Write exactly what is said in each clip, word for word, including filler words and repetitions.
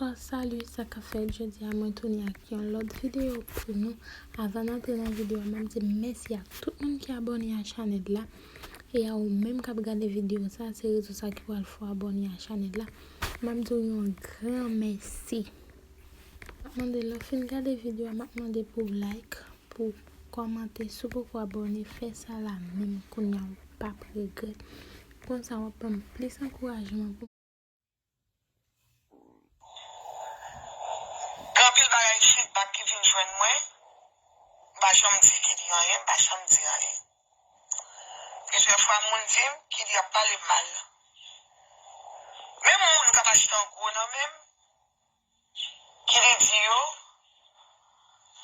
Bonswa, salut, sa k ap fèt? Jodi a mwen tounen ak yon lòt videyo pou nou. Avan n antre nan videyo a, m ap di mèsi ak tout moun ki abòne a chanèl la. E a ou menm k ap gade videyo sa, se rezon sa ki pral fè w abòne a chanèl la. M ap di w yon gran mèsi. M ap mande lè w fin gade videyo a, m ap mande pou w like, pou w kòmante. Si w poko abòne, fè sa la menm kounye a, w p ap regrèt. Konsa w ap ban m plis ankourajman pou Gen anpil bagay feedback ki vin jwenn mwen, m pa janm di Kidi anyen, m pa janm di anyen. Plizyè fwa moun di m, Kidi ap pale m mal. Menm moun k ap achte an gwo nan men m, Kidi di yo,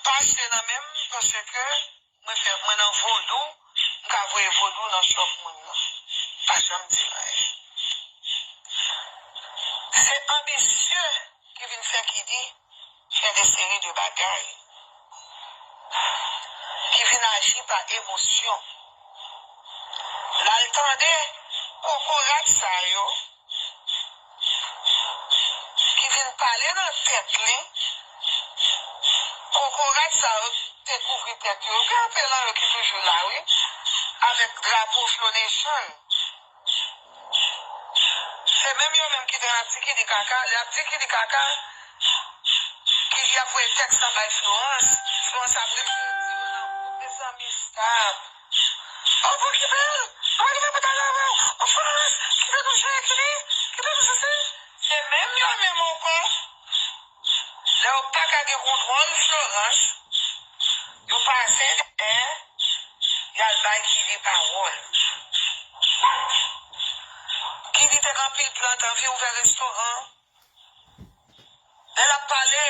pa achte nan men m, paske mwen fè, mwen nan vodou, m ka voye vodou nan shop moun nan. Pa janm di anyen. Se anbisye ki vin fè Kidi fè de seri de bagay, ki vin aji pa emosyon. L al tande kokorat sa yo ki vin pale nan tèt li. Kokorat sa yo te kouvri tèt yo. Gen anpil nan yo ki toujou la, wi, avèk drapo Flow Nation. Se menm yo menm ki te ap di Kidi kaka, lè ap di Kidi kaka, Kidi ap voye tèks lan bay Florence. Florence ap reponn, di yo nan gwoup, mezanmi, stop. Oh, pou ki bèl? Mwen ki fè pou ta lave. Oh, Florence, ki fè nou jwe Kidi? Ki fè nou sesi? Se menm yo menm ankò. Lè yo pa ka gen kontwòl Florence, yo pase dèyè, y al bay Kidi pawòl. Kidi te gen anpil plan, t anvi ouvè restoran. Lè l ap pale,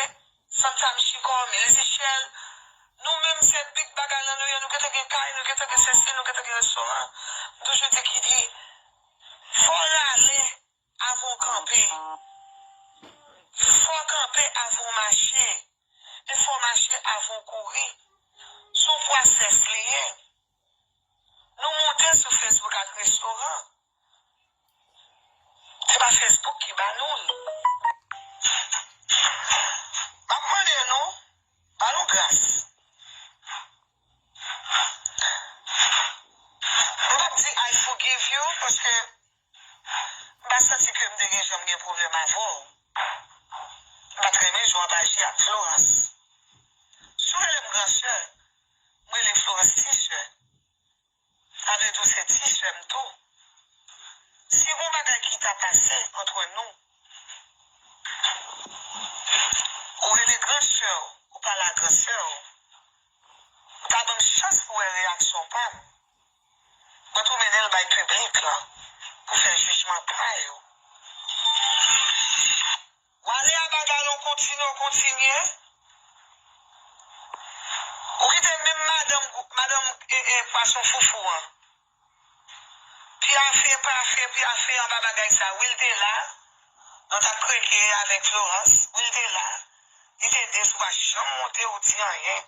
Santam Chikòm, Lizishèl, nou menm se big bagay lan nou ye, nou gentan gen kay, nou gentan gen sesi, nou gentan gen restoran. M toujou di Kidi, fò w rale avan w kanpe. Fò w kanpe avan w mache. E fò w mache avan w kouri. Se yon pwosès li ye. Nou monte sou Facebook ak restoran. Se pa Facebook ki ba nou l. M ap mande nou, ba nou gras. M p ap di I forgive you, paske m pa santi ke m te gen janm gen pwoblèm avè w. M pa t renmen jan w ap aji ak Florence. Si w rele m gran sè, m rele Florence ti sè. Sa vle di w se ti sè m tou. Si gon bagay ki ta pase antre nou, ou rele gran sè w, ou pale a gran sè w, ou ta ban m chans pou wè reyaksyon pa m. Mwen tou mennen l bay piblik lan pou fè jijman pa yo. W ale a bagay lan w kontinye, w kontinye. Ou kite menm madanm, madanm, e, e, pwason foufou an. Pyafe, pyafe, pyafe anba bagay sa. Wi, l te la. Nan t ap kreke avèk Florence. Wi, l te la. Li te di, si w pa janm monte, ou di anyen.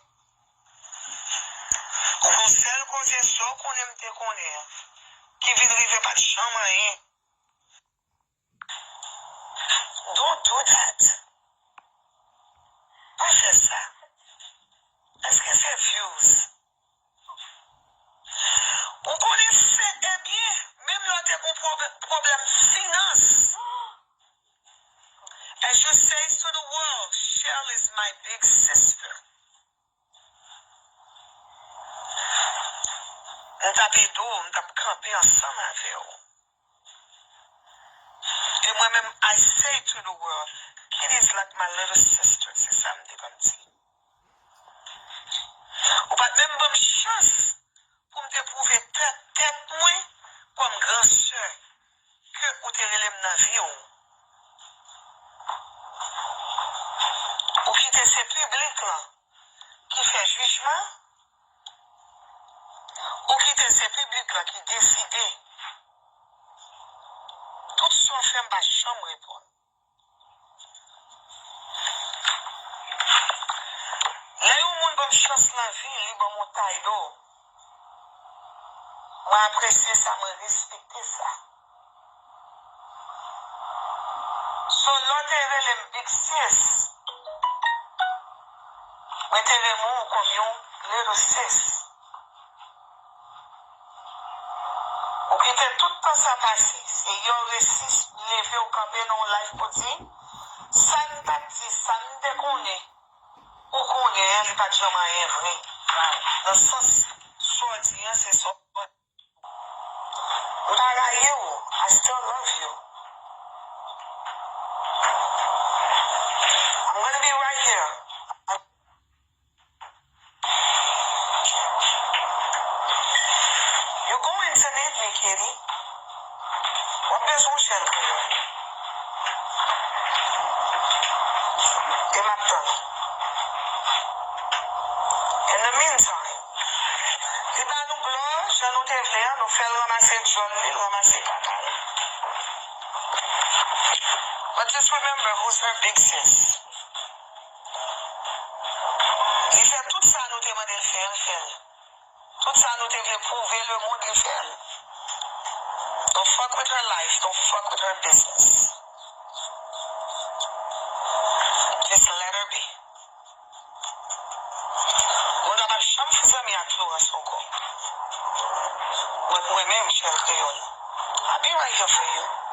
Ou gon sèl koze, sa w konnen m te konnen an, ki vin rive pa t janm anyen. Don't do that. Pa fè sa. Èske se views? Ou konnen se ebyen, menm lè w te gon pwob-, pwoblèm finans. As you say to the world, Shell is my big sister. M t ap ede w, m t ap kanpe ansanm avè w. E mwen menm, I say to the world, Kidi is like my little sister, se sa m te konn di. Ou pa t menm ban m chans pou m te pwouve tèt, tèt mwen kòm gran sè ke ou te rele m nan vi w. Ou kite se piblik lan ki fè jijman, ou kite se piblik lan ki deside. Tout sa w fè m pa janm reponn. Lè yon moun ban m chans nan vi, li ban m yon tay do. Mwen apresye sa, mwen respekte sa. Si Lè w te rele m big sis, mwen te renmen w kòm yon little sis. Ou kite tout tan sa pase, se yè w resi leve w kanpe nan yon live pou di, sa n t ap di, sa n te konnen, ou konnen an, li pa t janm anyen vre. Nan sans sa w di an, se sa w M pa rayi w. I still love you. I'm gonna be right here. You going to need me, Kitty. W ap bezwen yon chèn kreyòl. E m ap tann ou. In the meantime, li ba nou glò, jan nou te vle a, nou fè l ranmase djòl li, l ranmase kaka l. But just remember who's her big sis. Li fè tout sa nou te mande l fè, l fè l. Tout sa nou te vle pwouve lemonn, li fè l. Don't fuck with her life, don't fuck with her business. Just let her be. Mwen pa janm fè zanmi ak Florence ankò. But mwen menm, Michelle Créole, I be right here for you.